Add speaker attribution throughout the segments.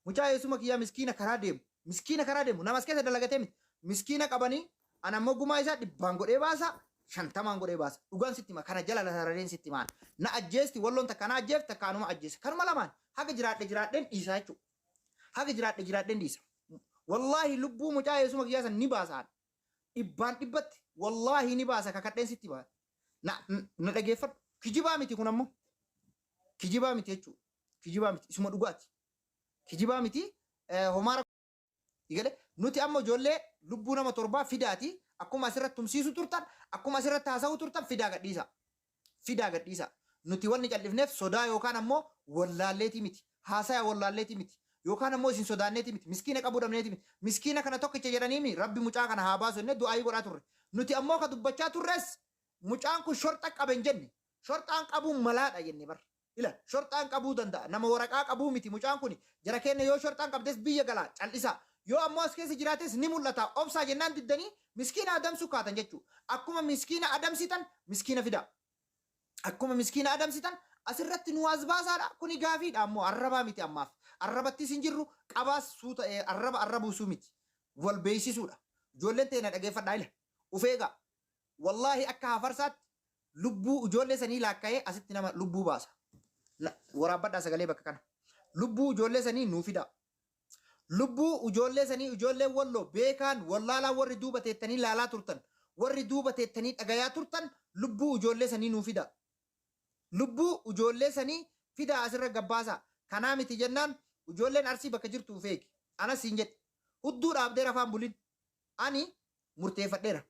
Speaker 1: Mucaa eessuma kiyyaa miskiina karaa deemu. Miskiina karaa deemu. Nama as keessa dalagatee miti. Miskiina qabanii ana ammoo gumaa isaa dhibbaan godhee baasa, shantamaan godhee baasa. Dhugaan sitti hima. Kana jala sarareen sitti himaan. Na ajjeesti walloon takka na ajjeefti takka anuma ajjeesa. Kanuma lamaan haga jiraadhe jiraadheen dhiisaa jechuudha. Haga jiraadhe jiraadheen dhiisa. Wallaahi lubbuu mucaa eessuma kiyyaa san ni baasa. Dhibbaan dhibbatti wallaahi ni baasa kakadheen sitti hima. Na na dhageeffadhu. Kijibaa miti kun ammoo. Kijibaa miti jechuudha. Kijibaa miti. Isuma dhugaati. Kijibaa miti. Homaa Igale nuti amma ijoollee lubbuu nama torbaa fidaati akkuma asirratti tumsiisu turtan akkuma asirratti haasa'uu turtan fidaa gadhiisa. Fidaa gadhiisa. Nuti wanni cal'ifneef sodaa yookaan ammoo wallaalleetii miti. Haasaya wallaalleetii miti. Yookaan ammoo isin sodaanneetii miti. Miskiina qabuu dhabneetii miti. Miskiina kana tokkicha jedhaniimi rabbi mucaa kana haa baasu jennee du'aayii godhaa turre. Nuti ammoo ka dubbachaa turres mucaan kun shorxa qabe hin jenne. Shorxaan qabuun malaadha jenne bar. Ila shorxaan qabuu danda'a. Nama waraqaa qabuu miti mucaan kuni. Jara keenna yoo shorxaan qabdes biyya galaa cal'isaa. Yoo ammoo as keessa jiraates ni mul'ata obsaa jennaan diddanii miskiina adamsuu kaatan jechuu. Akkuma miskiina adamsitan miskiina fidaa. Akkuma miskiina adamsitan asirratti nu as baasaadha. Kuni gaafiidha ammoo arrabaa miti ammaaf. Arrabattis hin jirru qabaas suuta arraba arrabuusuu miti. Wal beeksisuudha. Ijoolleen teena dhageeffadhaa ila. Uf eegaa. Wallaahi akka hafarsaatti lubbuu ijoollee sanii laakka'ee asitti nama lubbuu baasa. Waraabbadhaa sagalee bakka kana. Lubbuu ijoollee sanii nuu fidaa. Lubbuu ijoollee sanii ijoolleen walloo beekaan wallaalaa warri duuba teettanii laalaa turtan warri duuba teettanii dhagayaa turtan lubbuu ijoollee sanii nuu fidaa. Lubbuu ijoollee sanii fidaa asirra gabbaasaa. Kanaa miti jennaan ijoolleen arsii bakka jirtu uf eegi. Anas siin jedhe. Hudduu dhaabdee rafaan bulin. Ani murteeffadheera.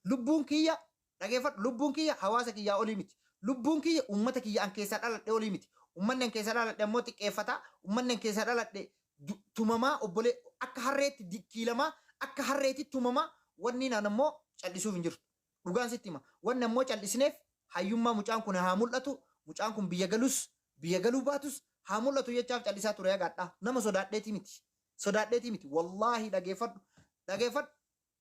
Speaker 1: Lubbuun kiyya dhageeffadhu lubbuun kiyya hawaasa kiyyaa olii miti. Lubbuun kiyya uummata kiyya an keessaa dhaladhe olii miti. Uummanni an keessaa dhaladhe ammoo xiqqeeffataa. Uummanni an keessaa dhaladhe tumamaa obbolee akka harreetti kiilamaa akka harreetti tumamaa wanni naan ammoo cal'isuuf hin jirtu. Dhugaan sitti hima. Wanni ammoo cal'isneef hayyummaa mucaan kun haa mul'atu. Mucaan kun biyya galus biyya galuu baatus haa mul'atu jechaaf cal'isaa ture hagaadhaa. Nama sodaadheetii miti. Sodaadheetii miti. Wallaahi dhageeffadhu. Dhageeffadhu.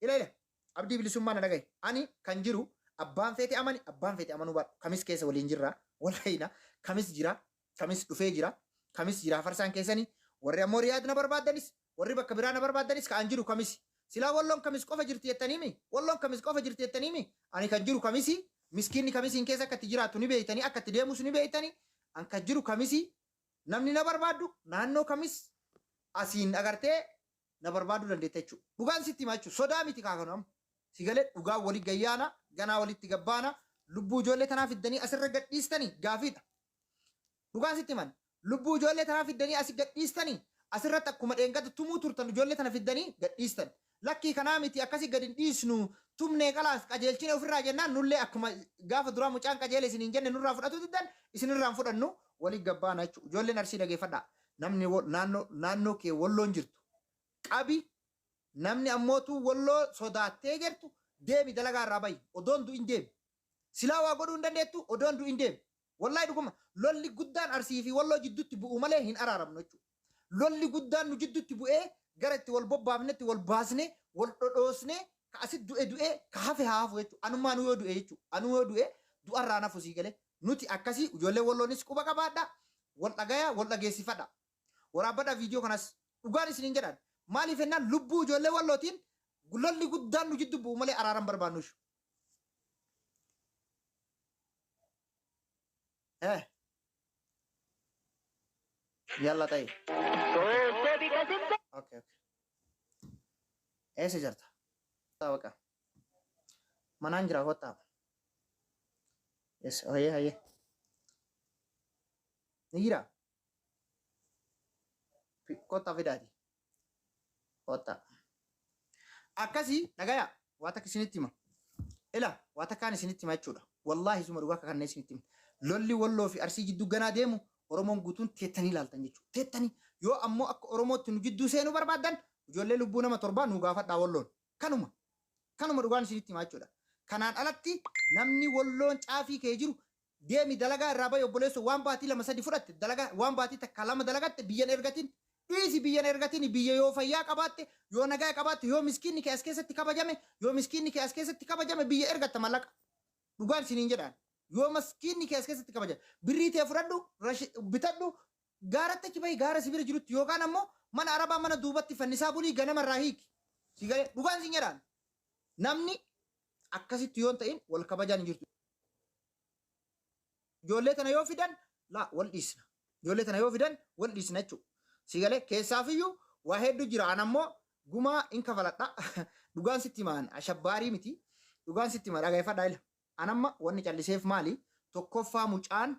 Speaker 1: Ila ila. Abdii bilisummaa na dhagahi. Ani kan jiru abbaan feete amani abbaan feete amanuu baadhu. Kamis keessa waliin jirra. Wallahi kamis jira. Kamis dhufee jira. Kamis jira hafarsaan keessanii. Warri ammoo Riyaad na barbaaddanis warri bakka biraa na barbaaddanis ka'an jiru kamisi. Silaa walloon kamis qofa jirti jettaniimi? Walloon kamis qofa jirti jettaniimi? Ani kan jiru kamisi. Miskiinni kamisiin keessa akka itti jiraattu ni beeytanii akka itti deemus ni beeytanii. An kan jiru kamisi. Namni na barbaaddu naannoo kamis asiin agartee na barbaaduu dandeetta jechuudha. Dhugaan sitti hima jechuudha. Sodaa miti kaakanu amma. Si galee dhugaan wali gayyaana ganaa walitti gabbaana lubbuu ijoollee tanaa fiddanii asirra gadhiistanii gaafiidha. Dhugaan sitti himan. Lubbuu ijoollee tanaa fiddanii asi gadhiistanii asirratti akkuma dheengadda tumuu turtan ijoollee tana fiddanii gadhiistan. Lakkii kanaa miti akkasi gad hin dhiisnu tumnee qalaas qajeelchine ofirraa jennaan nullee akkuma gaafa duraa mucaan qajeele isin hin jenne nurraa fudhatuu diddan isinirraa hin fudhannu walii gabbaana jechuudha. Ijoolleen arsii dhageeffadhaa. Namni naannoo naannoo kee walloon jirtu qabi namni ammootuu walloo sodaattee jirtu deemi dalagaa irraa bahi odoon du'in deemi. Silaa waa godhuu hin dandeettu odoon du'in deemi. Wallahi dhuguma lolli guddaan Arsii fi Walloo jidduutti bu'u malee hin araaramnu jechuudha. Lolli guddaan nu jidduutti bu'ee gara itti wal bobbaafnetti wal baasnee wal dhodhoosnee ka asit du'e du'ee ka hafe haa hafu jechuudha. Anummaanuu yoo du'e jechuudha. Anuu yoo du'e du'arraa nafu sii galee. Nuti akkasii ijoollee Walloonis quba qabaadha. Wal dhagayaa wal dhageessifadha. Waraabbadhaa viidiyoo kanas dhugaan isiniin jedhaan. Maaliif jennaan lubbuu ijoollee Wallootiin lolli guddaan nu jiddu bu'u malee araaran barbaannu. Eh. Yalla ta'e. Okay, okay. Eessa jirta? Baqa. Manaan jira kottaa. Yes, hayyee hayyee. Ni jira? Kottaa fidaati. Kottaa. Akkasii dhagaya waa takka isinitti hima. Ila waa takkaan isinitti hima jechuudha. Wallaahi suma dhugaa kakannee isinitti hima. Lolli Walloo fi Arsii jidduu ganaa deemu Oromoon guutuun teettanii ilaaltan jechuudha. Teettanii yoo ammoo akka Oromootti nu jidduu seenuu barbaaddan ijoollee lubbuu nama torbaa nu gaafadhaa Walloon. Kanuma. Kanuma dhugaan isinitti hima jechuudha. Kanaan alatti namni Walloon caafii kee jiru Deemi dalagaa irraa bahi obboleesso waan baatii lama sadi fudhatte dalagaa waan baatii takka lama dalagatte biyya hin ergatin dhiisi biyya hin ergatini biyya yoo fayyaa qabaatte yoo nagaya qabaatte yoo miskiinni kee as keessatti kabajame yoo miskiinni kee as keessatti kabajame biyya ergatta mallaqa dhugaan isiniin jedhaan yoo maskiinni kee as keessatti kabajame birrii tee fudhadhu bitadhu. Gaaratti achi bahi, gaara si bira jirutti yookaan ammoo mana arabaa mana duubatti fannisaa bulii, ganama irraa hiiki. Si galee? Dhugaan sin jedhaan. Namni akkasitti yoo hin ta'in wal kabajaan hin jirtu. Ijoollee tana yoo fidan laa wal dhiisna. Ijoollee tana yoo fidan wal dhiisna jechuudha. Si galee? Keessaafiyyuu waa hedduu jira. An ammoo gumaa in kafaladha. Dhugaan sitti himaan ashabbaarii miti. Dhugaan sitti hima, dhagayeeffadhaa ila. An amma wanni calliseef maali? Tokkoffaa, mucaan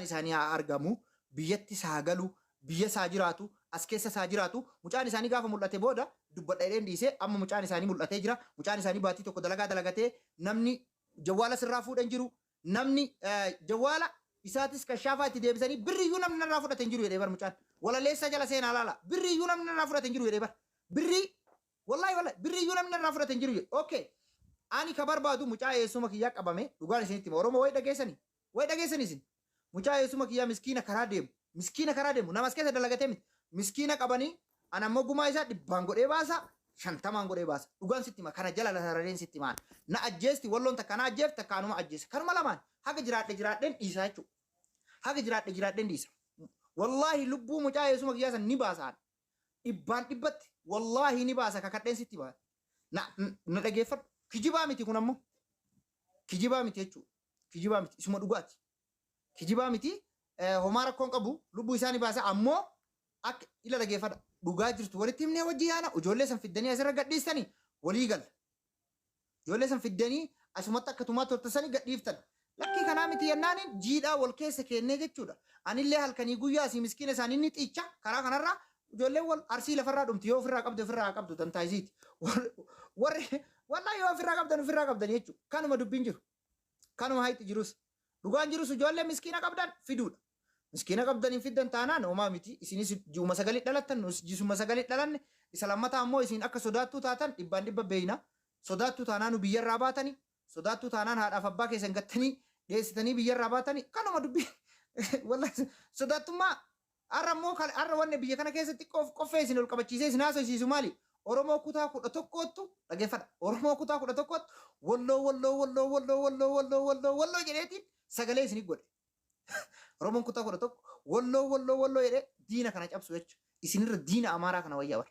Speaker 1: isaanii haa argamu. Biyyatti isaa galu, biyya isaa jiraatu, as keessa isaa jiraatu. Mucaan isaanii gaafa mul'ate booda dubbadha jedheen dhiisee. Amma mucaan isaanii mul'atee jira. Mucaan isaanii baatii tokko dalagaa dalagatee, namni jawwaala sirraa fuudhan jiru. Namni jawwaala isaatis kashaafaa itti deebisanii, birriyyuu namni narraa fudhate hin jiru jedhee bar mucaan. Walaleessaa jala seenaa laala. Birriyyuu namni narraa fudhate hin jiru jedhee bar. Birrii, wallahi wallahi, birriyyuu namni narraa fudhate hin jiru jedhe. Okay. Ani ka barbaadu mucaa eessuma kiyyaa qabame. Dhugaan isinitti hima. Oromoo wayi dhageessanii? Wayi dhageessanii isin? Mucaa eessuma kiyyaa, miskiina karaa deemu. Miskiina karaa deemu. Nama as keessa dalagatee miti. Miskiina qabanii, ana ammoo gumaa isaa dhibbaan godhee baasa. 50n godhee baasa. Dhugaan sitti hima. Kana jala sarareen sitti himaan. Na ajjeesti Walloon, takka na ajjeef, takka anuma ajjeesa. Kanuma lamaan. Haga jiraadhe jiraadheen dhiisaa jechuudha. Haga jiraadhe jiraadheen dhiisa. Wallaahi, lubbuu mucaa eessuma kiyyaa san ni baasaan. Dhibbaan dhibbatti wallaahi ni baasa, kakadheen sitti baasa. Na dhageeffadhu. Kijibaa miti kun ammoo. Kijibaa miti jechuudha. Kijibaa miti. Isuma dhugaati. Kijibaa miti. Homaa rakkoon qabu, lubbuu isaa ni baasa. Ammoo akka ila dhageeffadha. Dhugaa jirtu walitti himnee wajji yaana. Ijoollee san fiddanii asirra gadhiistanii walii galla. Ijoollee san fiddanii asumatti akka tumaa turtasanii gadhiiftan. Lakkii, kanaa miti yennaaniin jiidhaa wal keessa keennee jechuudha. Anillee halkanii guyyaa asii miskiina isaanii ni xiicha karaa kanarraa. Ijoolleen wal Arsii lafarraa dhumti, yoo ofirraa qabde ofirraa haa qabdu, dantaa isiiti. Warri wallahi yoo ofirraa qabdan ofirraa qabdan jechuudha. Kanuma dubbiin jiru. Kanuma hayxi jirus. Dhugaan jirus ijoollee miskiina qabdan fiduudha. Miskiina qabdan hin fiddan taanaan homaa miti. Isinis ji'uma sagalii dhalattan, nus jisuma sagalii dhalanne. Isa lammataa ammoo isin akka sodaattuu taatan dhibbaan dhibba beeyna. Sodaattuu taanaan nu biyyarraa baatani. Sodaattuu taanaan haadhaaf abbaa keessan gattanii dheessitanii biyyarraa baatani. Kanuma dubbii. Wallahi, sodaattummaa har'a immoo har'a wanni biyya kana keessatti qoffee isin ol qabachiisee isin haasofsiisu maali? Oromoo kutaa 11ttu dhageeffadha. Oromoo kutaa 11ttu Walloo, Walloo, Walloo, Walloo, Walloo, Walloo, Walloo, Walloo jedheetiin sagalee isinii godhe. Oromoon kutaa 11 Walloo, Walloo, Walloo jedhee diina kana cabsu jechuudha. Isinirra diina Amaaraa kana wayya bar.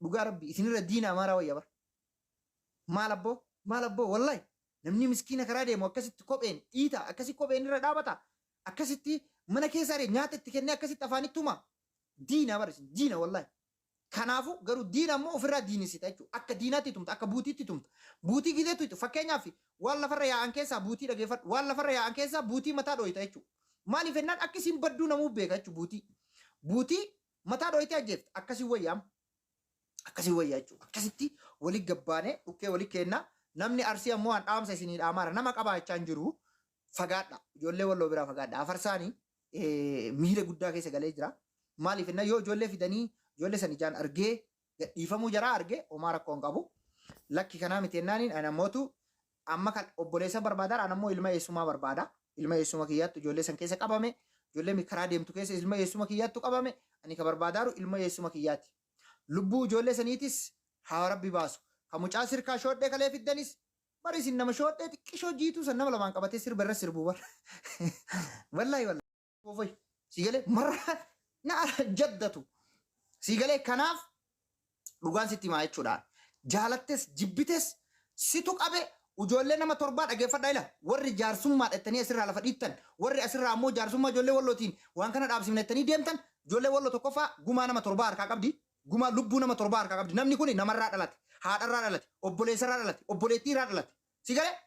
Speaker 1: Dhugaa Rabbi, isinirra diina Amaaraa wayya bar. Maal abboo? Maal abboo? Wallahi, namni miskiina karaa deemu akkasitti kopheen dhiita, akkasi kopheen irra dhaabata, akkasitti mana keessa ari'e, nyaata itti kennee akkasitti afaanitti tuma. Diina bar isin, diina wallahi. Kanaafuu garuu diina ammoo ofirraa diinisita jechuudha. Akka diinaatti tumta, akka buutiitti tumta. Buutii gizeetu itti fakkeenyaaf waan lafarra yaa'an keessaa buutii dhageeffadhu. Waan lafarra yaa'an keessaa buutii mataa dhooyita jechuudha. Maaliif jennaan akka isin badduu namuu beeka jechuudha buutii. Buutii mataa dhooyitee ajjeefta. Akkasii wayyaam. Akkasii wayyaa jechuudha. Akkasitti wali gabbaanee dhukkee wali kenna. Namni Arsii ammoo an dhaamsa isinii dhaamaara. Nama qabaa jechaa hin jiru. Fagaadha. Ijoollee Walloo biraa fagaadha. Afarsaanii miira guddaa keessa galee jira. Maaliif jennaan yoo ijoollee fidanii ijoollee san ijaan argee, gadhiifamuu jaraa argee, homaa rakkoo hin qabu. Lakki, kanaa miti jennaaniin ani ammootu amma kan obboleessa barbaada, an ammoo ilma eessumaa barbaada. Ilma eessuma kiyyaattu ijoollee san keessa qabame. Ijoollee karaa deemtu keessa ilma eessuma kiyyaattu qabame. Ani ka barbaadaaru ilma eessuma kiyyaati. Lubbuu ijoollee saniitis haa Rabbi baasu. Ka mucaa sirkaa shoodhee kalee fiddanis bari, isin nama shoodhee xiqqishoo jiituu san nama lamaan qabatee sirba irra sirbuu bar. Wallaahi wallahi. Si galee? Marra na jaddatu. Si galee? Kanaaf dhugaan sitti himaa jechuudha. Jaalattes jibbites situ qabe ijoollee nama torbaa. Dhageeffadhaa ila, warri jaarsummaa dhettanii asirraa lafa dhiittan, warri asirraa ammoo jaarsummaa ijoollee Wallootiin waan kana dhaabsifne jettanii deemtan, ijoollee Walloo tokkoffaa gumaa nama torbaa harkaa qabdi. Gumaa lubbuu nama torbaa harkaa qabdi. Namni kun namarraa dhalate, haadharraa dhalate, obboleessarraa dhalate, obboleettiirraa dhalate. Si galee?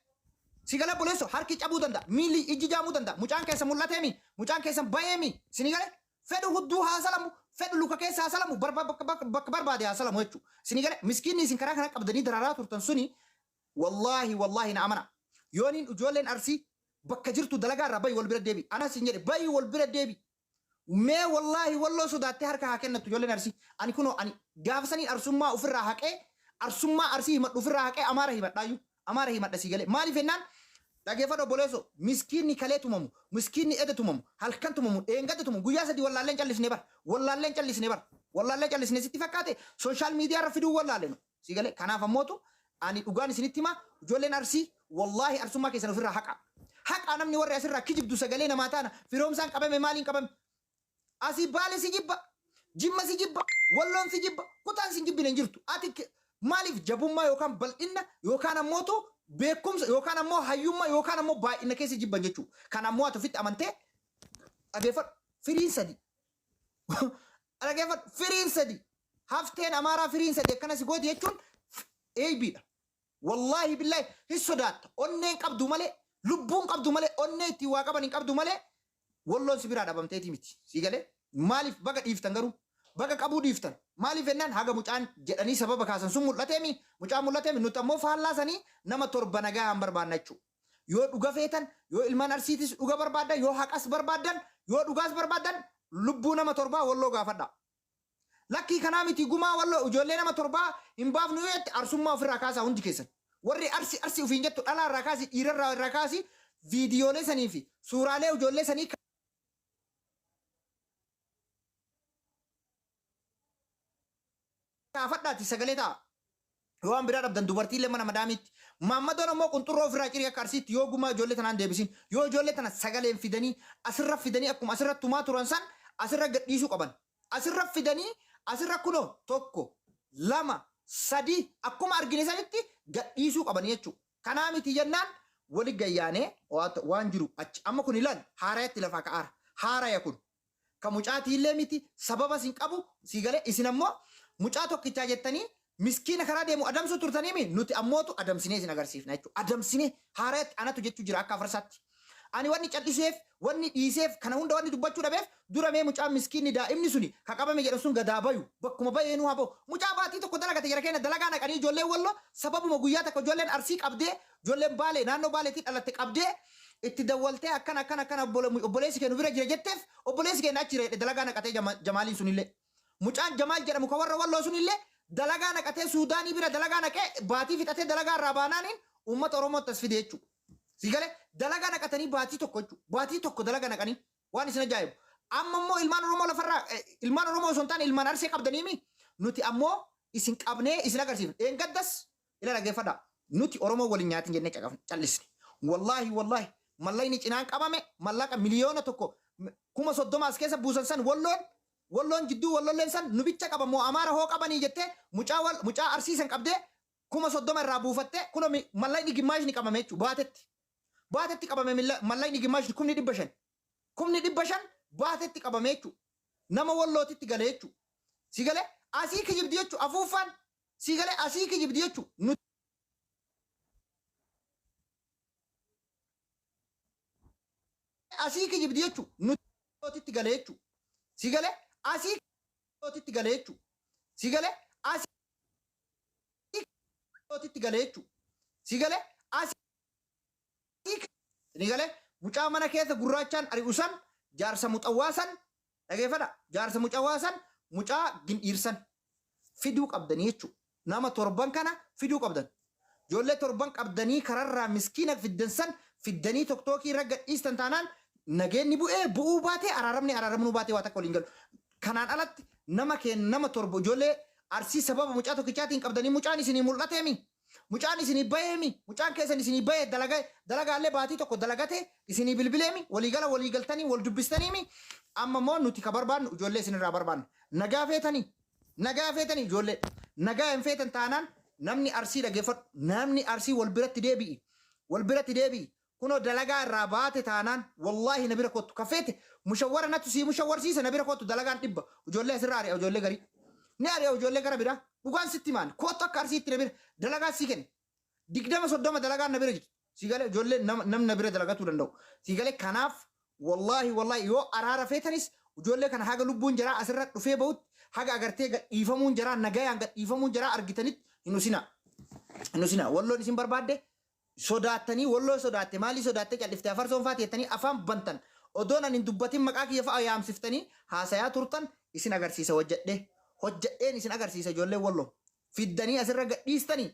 Speaker 1: Si galee obboleessoo? Harki cabuu danda'a, miilli, ijji jaamuu danda'a. Mucaan keessa mul'ateemi, mucaan keessan bayeemi. Sini galee? Fedhu hudduu haa salamu, fedhu luka keessa haa salamu, bakka barbaade haa salamu jechuudha. Sini galee? Miskiinni isin karaa kana qabdanii dararaa turtan suni, wallaahi wallaahi, na amana. Yooniin ijoolleen Arsii bakka jirtu dalagaa irraa bayi, wal bira deebi. Anas hin jedhe, bayi, wal bira deebi. Mee wallaahi, Walloo sodaattee harka haa kennattu ijoolleen Arsii. Ani kunoo, ani gaafa saniin Arsummaa ofirraa haqee, Arsummaa Arsii himadhu ofirraa haqee, Amaara himadhaayyuu. Amaara himadha, sii galee? Maaliif jennaan, dhageeffadhu obboleessoo, miskiinni kalee tumamu, miskiinni eda tumamu, halkan tumamu, dheengadda tumamu, guyyaa 3 wallaalleen callisnee bar. Wallaalleen callisnee bar. Wallaallee callisnee sitti fakkaate? Social media irra fiduu wallaalle nu. Sii galee? Kanaaf ammootu ani dhugaan isinitti himaa, ijoolleen Arsii, wallaahi, Arsummaa keessan ofirraa haqa. Haqa. Namni warri asirraa kijibdu sagalee namaa taana firoomsaan qabame, maaliin qabame? Asii Baale si jibba, Jimma si jibba, Walloon si jibba, kutaan si hin jibbine hin jirtu. Ati maaliif jabummaa yookaan bal'inna yookaan ammootu beekumsa yookaan ammoo hayyummaa yookaan ammoo baay'ina keessa jibban jechuudha. Kan ammoo ati ofitti amantee dhageeffadhu firiin sadi. Dhageeffadhu, firiin sadi. Hafteen Amaaraa firiin sadi akkana si gooti jechuun eeybiidha. Wallaahi billaahi hin sodaatta. Onneen qabdu malee, lubbuun qabdu malee, onnee ittiin waa qaban hin qabdu malee Walloon si biraa dhabamteetii miti. Sii galee? Maaliif baga dhiiftan garuu? Baga qabuu dhiiftan. Maaliif jennaan haga mucaan jedhanii sababa kaasan sun mul'ateemi, mucaan mul'ateemi nuti ammoo faallaa sanii nama torba nagahaan barbaanna jechuudha. Yoo dhuga feetan, yoo ilmaan Arsiitis dhuga barbaaddan, yoo haqas barbaaddan, yoo dhugaas barbaaddan lubbuu nama torbaa Walloo gaafadhaa. Lakkii kanaa miti, gumaa Walloo ijoollee nama torbaa hin baafnu yoo jette Arsummaa ofirraa kaasaa hundi keessan. Warri Arsi Arsi ofiin jettu dhalaa irraa kaasi, dhiirarraa irraa kaasi, viidiyoolee sanii fi suuraalee ijoollee sanii kaafadhaati sagalee ta'a. Yoo waan biraa dhabdan dubartiillee mana madaamiitti. Maammadoon ammoo qunxurroo ofirraa cirii akka Arsiitti yoo gumaa ijoollee tanaan deebisin. Yoo ijoollee tana sagaleen fidanii asirra fidanii akkuma asirra tumaa turan san asirra gad dhiisuu qaban. Asirra fidanii asirra kunoo tokko, lama, sadii akkuma argine sanitti gad dhiisuu qabanii jechuudha. Kanaa miti jennaan wali gayyaanee waan jiru achi amma kun ilaali, haarayatti lafaa ka'aara. Haaraya kun. Ka mucaatiillee miti, sababas hin qabu, sii galee? Isin ammoo mucaa tokkichaa jettanii miskiina karaa deemu adamsuu turtaniimi, nuti ammootu adamsinee isin agarsiifna jechuudha. Adamsinee haarayatti anatu jechuu jira akka afarsaatti. Ani wanni cal'iseef, wanni dhiiseef, kana hunda wanni dubbachuu dhabeef, dura mee mucaan miskiinni daa'imni suni ka qabame jedhan sun gadaa bayu, bakkuma bayeenuu haa bahu. Mucaa baatii tokko dalagate jara keenya dalagaa naqanii ijoolleen Walloo sababuma guyyaa takka ijoolleen Arsii qabdee, ijoolleen Baalee naannoo Baaleetii dhalatte qabdee itti dawwaltee akkana akkana akkana obboleessi kee nu bira jira jetteef, obboleessi keenya achi jira jedhe dalagaa naqatee Jamaaliin sunillee. Mucaan Jamaal jedhamu ka warra Walloo sunillee dalagaa naqatee Suudaanii bira dalagaa naqee baatii fixatee dalagaa irraa baanaaniin uummata Oromootti as fide jechuudha. Si galee? Dalagaa naqatanii baatii tokko jechuudha. Baatii tokko dalagaa naqanii waan isin ajaa'ibu. Amma immoo ilmaan Oromoo lafarraa, ilmaan Oromoo osoo hin taane ilmaan Arsee qabdaniimi, nuti ammoo isin qabnee isin agarsiifna. Dheengaddas ila dhaggeeffadhaa. Nuti Oromoo waliin nyaatin jennee caqafne callisne. Wallaahi wallaahi mallaqni cinaan qabame mallaqa 1,030,000 as keessa buusan san Walloon jidduu wallolleen san nu bicha qaba moo Amaara hoo qabanii jettee mucaa Arsii san qabdee 30,000 irraa buufattee kunoo mallaqni gimmaashni qabame jechuudha baatetti. Baatetti qabame mallaqni gimmaashni 500,000. 500,000 baatetti qabame jechuudha. Nama Wallootitti gale jechuudha. Si galee asii kijibdi jechuudha afuuffaan, si galee asii kijibdi jechuudha. Nuti asii kijibdi jechuudha. Nuti Wallootitti gale jechuudha. Si galee asii Wallootitti gale jechuudha. Si galee asii Wallootitti gale jechuudha. Si galee asii ni galee mucaa mana keessa gurraachaan ari'u san, jaarsa muxawwaa san dhageeffadha. Jaarsa mucawwaa san, mucaa gindhiirsan fiduu qabdanii jechuudha. Nama torban kana fiduu qabdan. Ijoollee torban qabdanii kararraa miskiina fiddan san fiddanii toktookii irra gadhiistan taanaan nageenni bu'ee bu'uu baatee, araaramni araaramnuu baatee waa takka waliin galu. Kanaan alatti nama keen nama torba ijoollee Arsii sababa mucaa tokkichaatiin qabdanii, mucaan isinii mul'ateemi. Mucaan isinii baheemi. Mucaan keessan isinii bahee dalaga dalagaallee baatii tokko dalagate isinii bilbileemi, waliigala walii galtanii wal dubbistaniimi. Amma immoo nuti ka barbaannu ijoollee isinirraa barbaanna. Nagaa feetanii? Nagaa feetanii ijoollee? Nagaa hin feetan taanaan namni Arsii dhageeffadhu. Namni Arsii wal biratti deebi'i. Wal biratti deebi'i. Kunoo dalagaa irraa baate taanaan wallaahi na bira kottu. Ka feete mushawwara natu sii mushawwarsiisa, na bira kottu, dalagaan dhibba. Ijoollee asirraa ari'a, ijoollee garii. Ni ari'a ijoollee gara biraa. Dhugaan sitti himaan. Kottu akka Arsiitti na bira. Dalagaa sii kenna. 20 30 dalagaan na bira jirti. Sii galee ijoollee namni na bira dalagatuu danda'u. Sii galee? Kanaaf wallaahi wallaahi yoo araara feetanis ijoollee kana haga lubbuun jaraa asirra dhufee bahutti, haga agartee gadhiifamuun jaraa nagayaan gadhiifamuun jaraa argitanitti hin usinaa. Hin usinaa. Walloon isin barbaadde sodaattanii, Walloo sodaatte, maalii sodaattee callifte, afarsoon faati jettanii afaan bantan, odoon ani hin dubbatin maqaa kiyya fa'a yaamsiftanii haasayaa turtan isin agarsiisa, hojjedhee hojjedheen isin agarsiisa. Ijoolleen Walloo fiddanii asirra gadhiistanii.